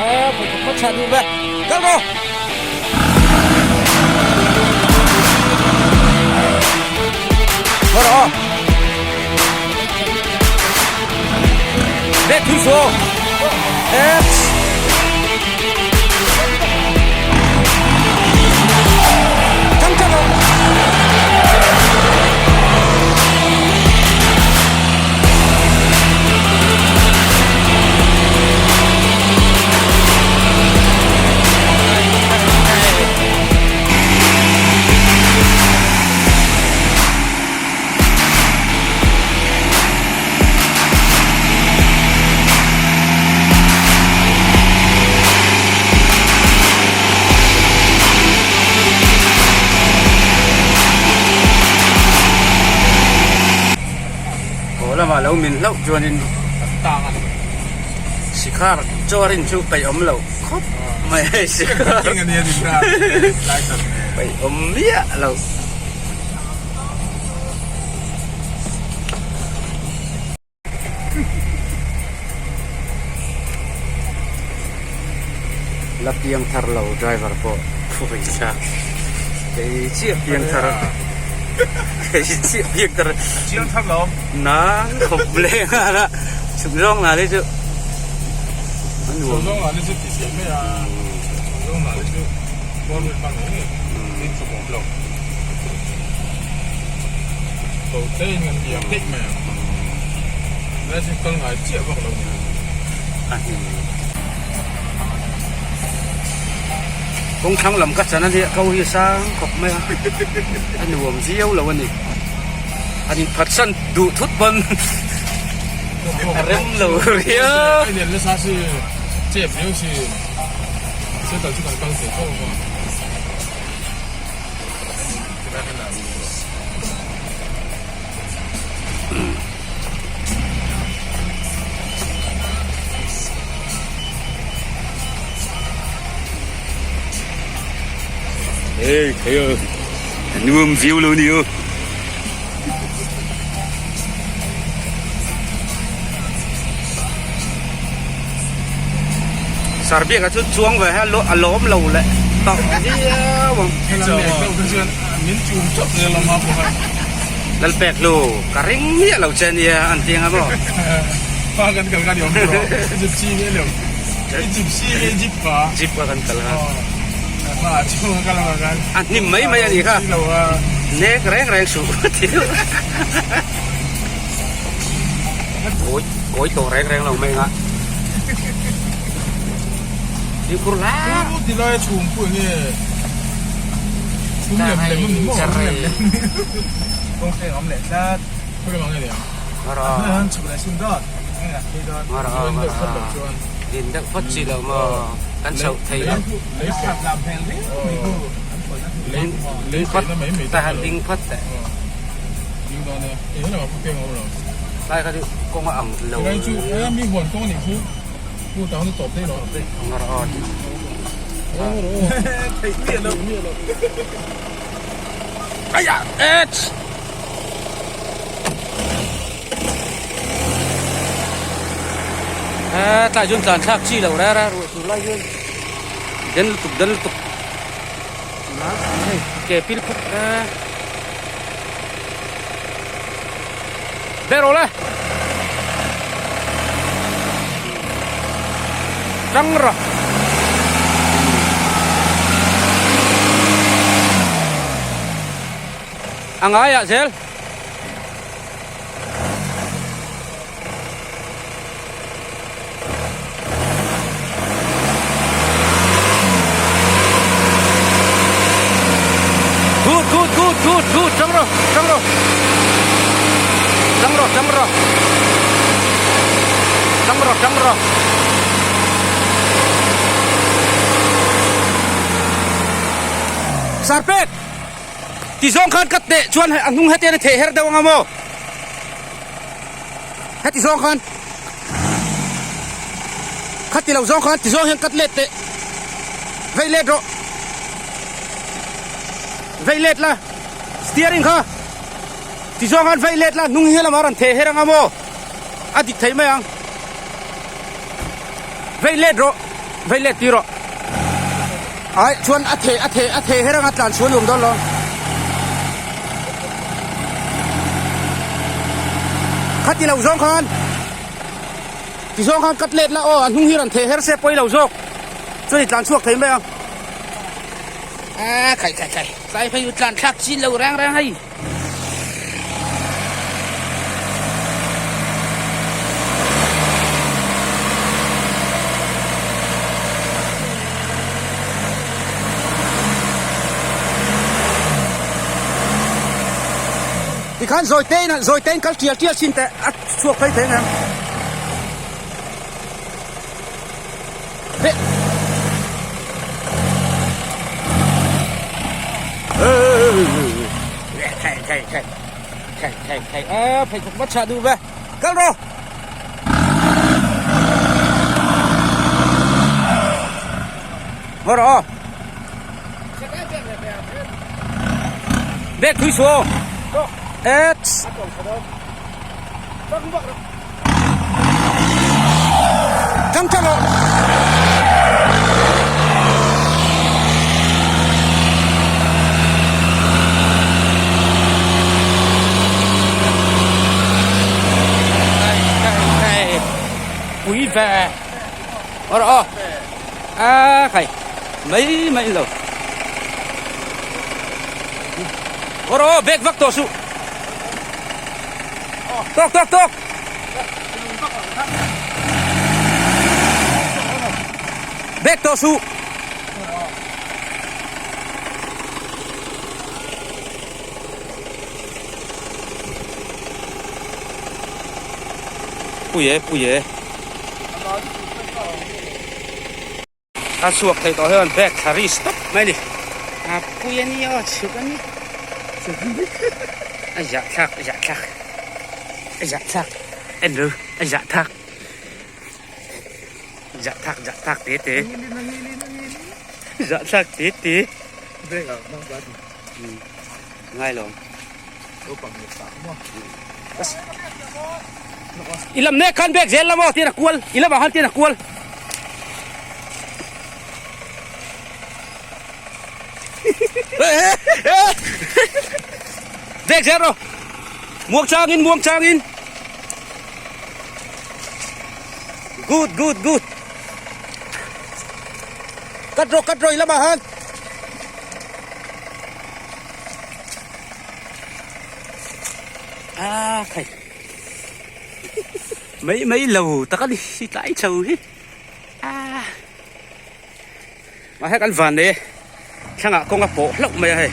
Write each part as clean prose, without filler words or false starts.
Phawt chhah duh ve. Kal rawh. Ngawr aw. Leh thui su aw. X. Chang chang aw. Haw lamah lo min hlauh chuanin Sikhar chuarin chu peih awm lo khawp mai hei Sikhar peih awm miah lo. La piang thar lo driver pawh phuai sa kei chiah piang thar kei chiah piang thar chiang thar lo nang khawp leng a chhuk zawng na le chu a nuam zawng na le chu ti se mai a chhuk zawng na le chu ball bang nge tin chhuk awm lo to te in kan liam daih mai ang lai chu kal ngai chiah vak lo ni a hnim kawng thlang lam ka chan a nia ko hi sang khawp mai a a nuam viau lo a ni han in phatsan duh thut pawn a rem lo riau a nen nasa si chep riau si central chu kan kal thei tawk a. Ê, thấy không? Nuông view luôn đi Sarbiak a chu chuang ve ha a lawm lo leh tawh viau ang. Min chum chawp zel a ma pawh a. Lalpek hlu ka ring miah lo che nia an ti anga maw. Pa kan kal kha ni awm tawh. Gypsy nge lo. Gypsy nge jeep ka. Jeep ka kan kal kha. Ma chung ka kal ang kan. A hnim mai mai a nih kha. Nek reng reng suh thil. Kawi kawi tawh reng reng lo mai anga. Fimkhur la. Ti lai chhum pawh nge. Chhum lem lem ani maw? Chhum lem lem. Kawng hreng a awm leh tlat. Khawi lamah nge niang? Ngara. Han chhuk leh sin dawt. Nge a phei dawn. Ngara ngara. Din deuh phawt chi lo maw? Kan chhoh thei lo. Lei khat lam hmel riau mai khu. An phawi na Lei lei phawt na mai mai ta han ding phawt teh. Ding dawn e. Eng lamah pawh peng a awm lo. Lai kha chu kawng a ang lo. Lai chu a mi huan kawng a nih khu. Khu tang chu tawp daih lo. Ngara aw. Theih miah lo. Aiah! Ech! He tlai chuan tlan thlak chi lo reng reng ruah tur lai hian den lutuk den lutuk hei ke pil phawt e ber aw le tang rawh a ngaiah zel. Good, good, good, good, good. Tang rawh, tang rawh. Tang rawh, tang rawh. Tang rawh, tang rawh. Sarpet! Ti zawng khan ka teh chuan a hnung hetian a theh her deuh anga maw? Heti zawng khan khati lo zawng khan ti zawng hian cut let teh vei let rawh vei let la steering kha ti zawng khan vei let la hnung hi helamah rawn theh her anga maw a dik thei mai ang vei let rawh. Vei let tir rawh. Ai chuan a theh a theh a theh her anga tlan chhuah nuam dawn lo. Khati lo zawng khan ti zawng khan cut let la aw a hnung hi rawn theh her se pawi lo zawk chuan i tlan chhuak thei mai ang. A khai khai khai tlai phei u tlan thlak chin lo reng reng hei. Tikhan zawi te in zawi te in kal tial tial chin teh a chhuak phei thei ang. Pheikhawk va chhah duh ve kal rawh. Ngaw rawh aw. Bag thui suh aw. X. Tang tang rawh. Pui ve. Ngaw rawh aw. A khai. Mai mai lo. Ngaw rawh aw bag vak tawh suh. Tawk tawk tawk. Bag tawh suh. Pui e pui e. A chhuak thei tawh hian bag thla ri stop mai a ni. A pui a ni aw chhuk a ni. A zah thlak a zah thlak a zah thlak en ru a zah thlak zah thlak zah thlak te te zah thlak te te. Ngai lo. I lam nek khan bag zel la maw tiin a kual i lamah khan tiin a kual. Bag zel rawh. Muang changin muang changin. Good good good. Cut rawh cut rawh i lamah khan. A khai mai mai lo tak a ni hi tlai chho hi a mahse kan van nei e thlangah kawng a pawh hlauh mai a hei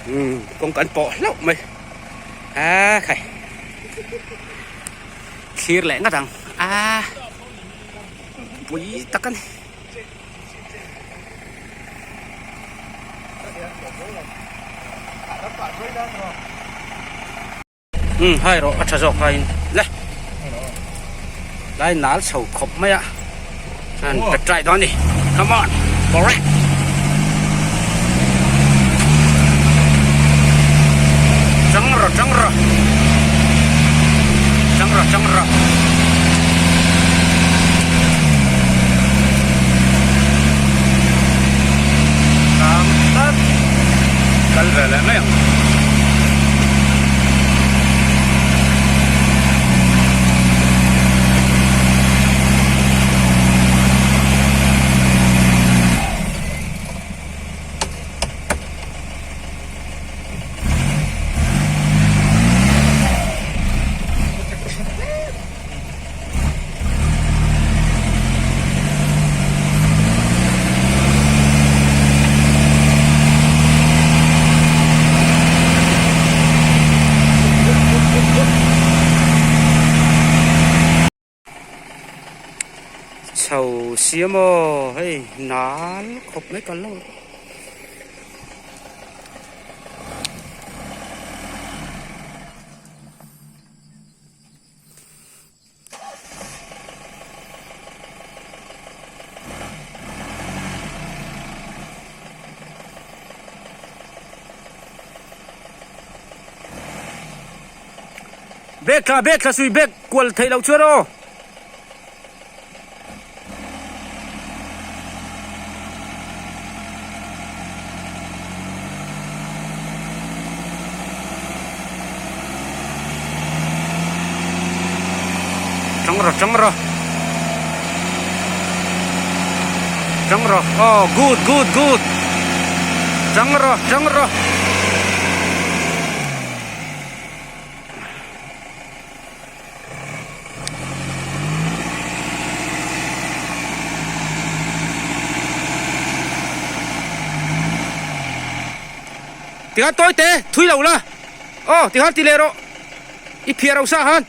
umm kawng kan pawh hlauh mai a khai thlir leh ngat ang a pui tak a ni. Umm hai rawh a tha zawk haiin le lai nal chho khawp mai a an ka try dawn a ni come on correct chang rawh chang rawh chang rawh chang rawh. Tlang tlat kal ve leh mai ang. Chho siam aw hei nal khawp mai kal lo. Bag thla bag thla sui bag kual theih loh chuan aw. Tang rawh tang rawh tang rawh aw good good good tang rawh tang rawh. Tikhan tawi te thui lo la aw tikhan ti leh rawh i phiar ro sa han.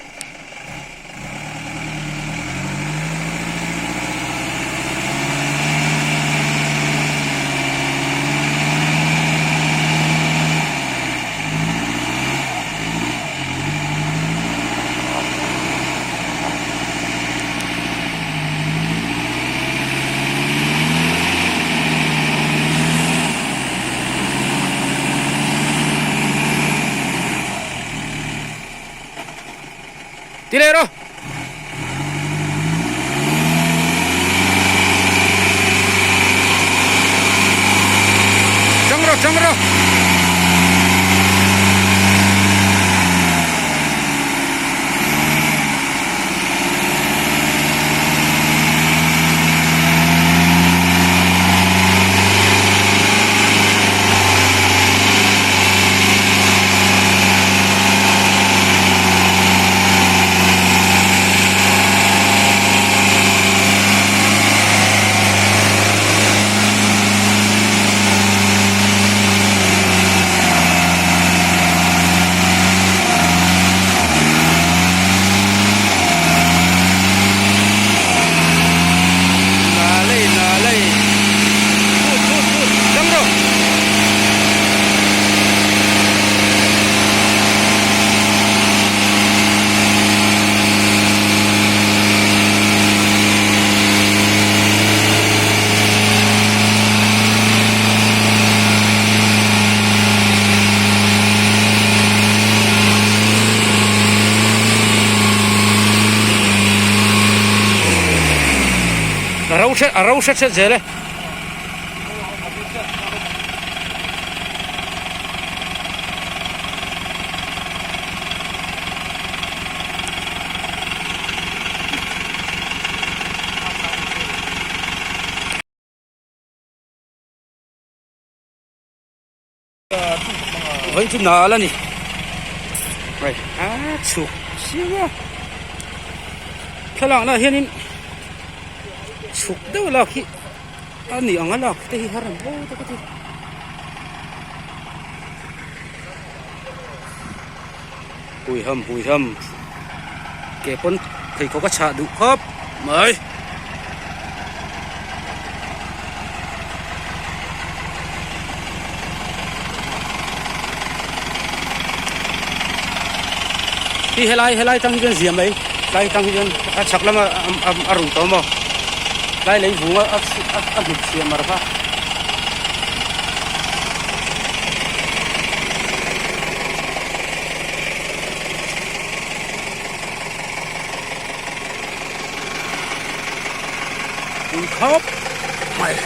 Ti leh rawh. Chang rawh, chang rawh. A ro hret a ro hret hret zel e. Vawiin chu nal a ni hei a chhuk chiang a thlalakna ah hianin chhuk deuh lak hi a ni ang a lak te hi har an hle tak a ti. Huiham huiham ke pawn pheikhawk a chhah duh khawp mai. Hi helai helai tang hi chuan zia mai tlai tang hi chuan a chhak lama a run tawh maw tlai lei vung a a hnut chhiah mar kha. Pui khawp mai.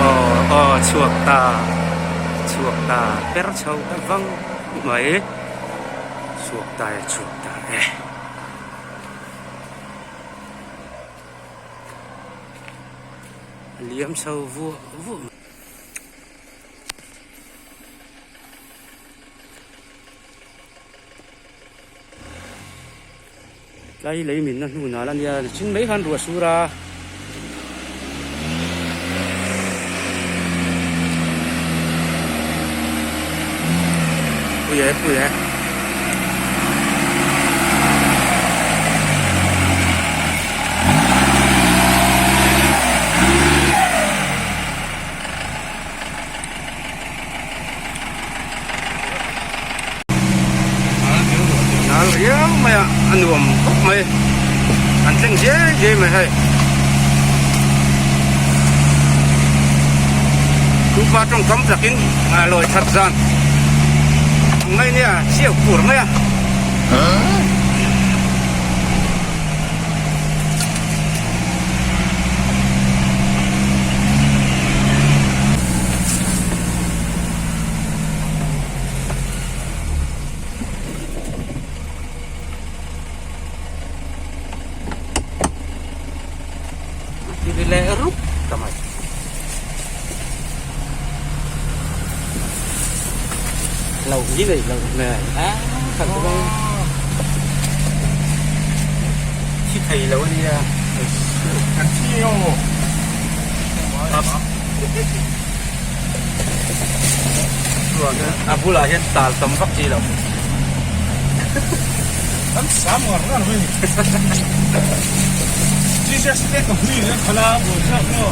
Aw aw chhuak ta chhuak ta per chho ta vang mai chhuak ta e chhuak ta e. A liam chho vuah vuah mai. Tlai lei minna hnu nal a nia chin mai khan ruah sur a. Pui e pui e. riau mai a a nuam khawp mai an thleng zêi zêi mai hei tupa tawngkam takin a lawi that zan ang mai nia chiau kur mai a. Tiri leh rup ta mai. Lo hi nei lo hmel a khan chu bang thi thei lo a nia. Kan thi emaw. A bulah hian tal tam vak chi lo. Kan sam ngar ngar mai ni. Jesus te ka hui le khala bo chak no.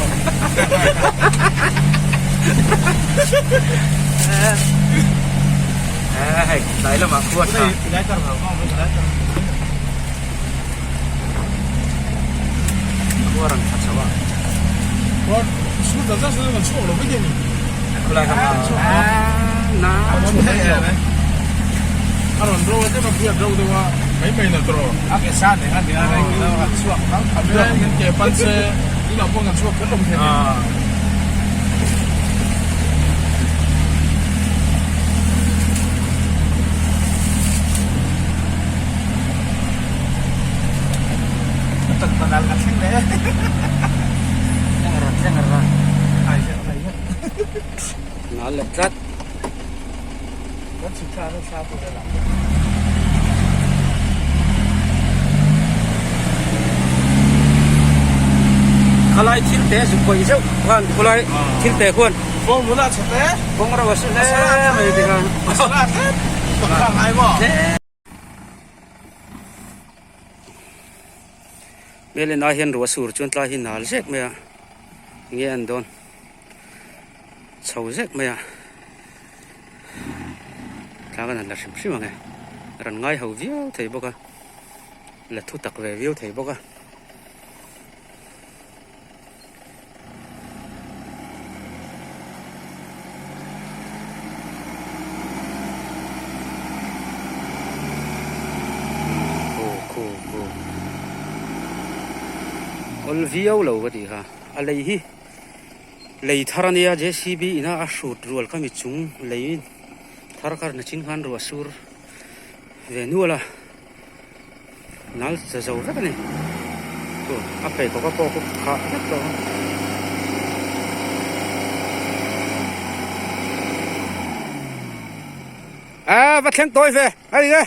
Hei tlai lamah khua tha. Lai tar lo kong lai tar. Khua rang tha chho a. Khua su ta za su kan chhuak lo vek ni. Khulai kha na. A rawn ro te ma biak ro deuh a mai mai na tawh. A ke sa nei khan nia reng ilo kan chhuak kha kha kan ke pan se tunah pawh kan chhuak kher awm thei ni. Tak panal kan thleng le. Thleng rawh thleng rawh. Ai zet ai zet. Nal leh tlat. Kan chhuk thla na thla tur vel ah. Khalai thil te zuk pawih zeuh khan khulai thil te khuan. Kawng nula chhe te. Kawng ro a su hle mai ti khan. A sala tlem. Pakha ngai maw. Hmel en ai hian ruah sur chuan tlai hi nal zek mai a enge an dawn chho zek mai a tlang an han la hrim hrim ang e ran ngai ho viau thei bawk a la thu tak ve viau thei bawk a. Awl viau lo ka tih kha a lei hi lei thar a nia J C B ina a hrut rual kha mi chung lei thar kha na chin khan ruah sur ve nual a. Nal za zo vek a ni chu a pheikhawk a pawh khu khah vek tawh a. A va thleng tawi ve a ni e.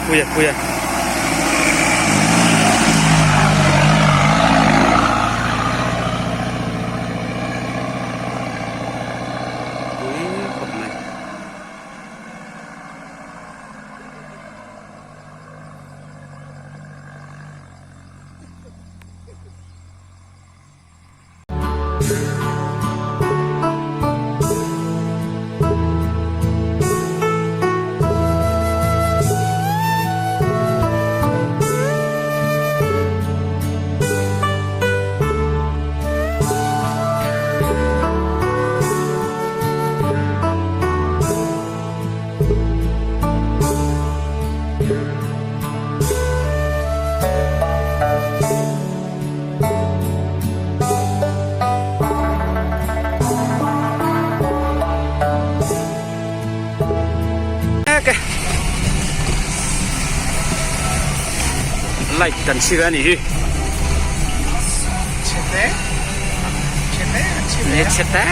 Puia puia. Pui khawp mai. Light kan chhi ve a nih hi. Chhe te. Chhe te. Chhe te.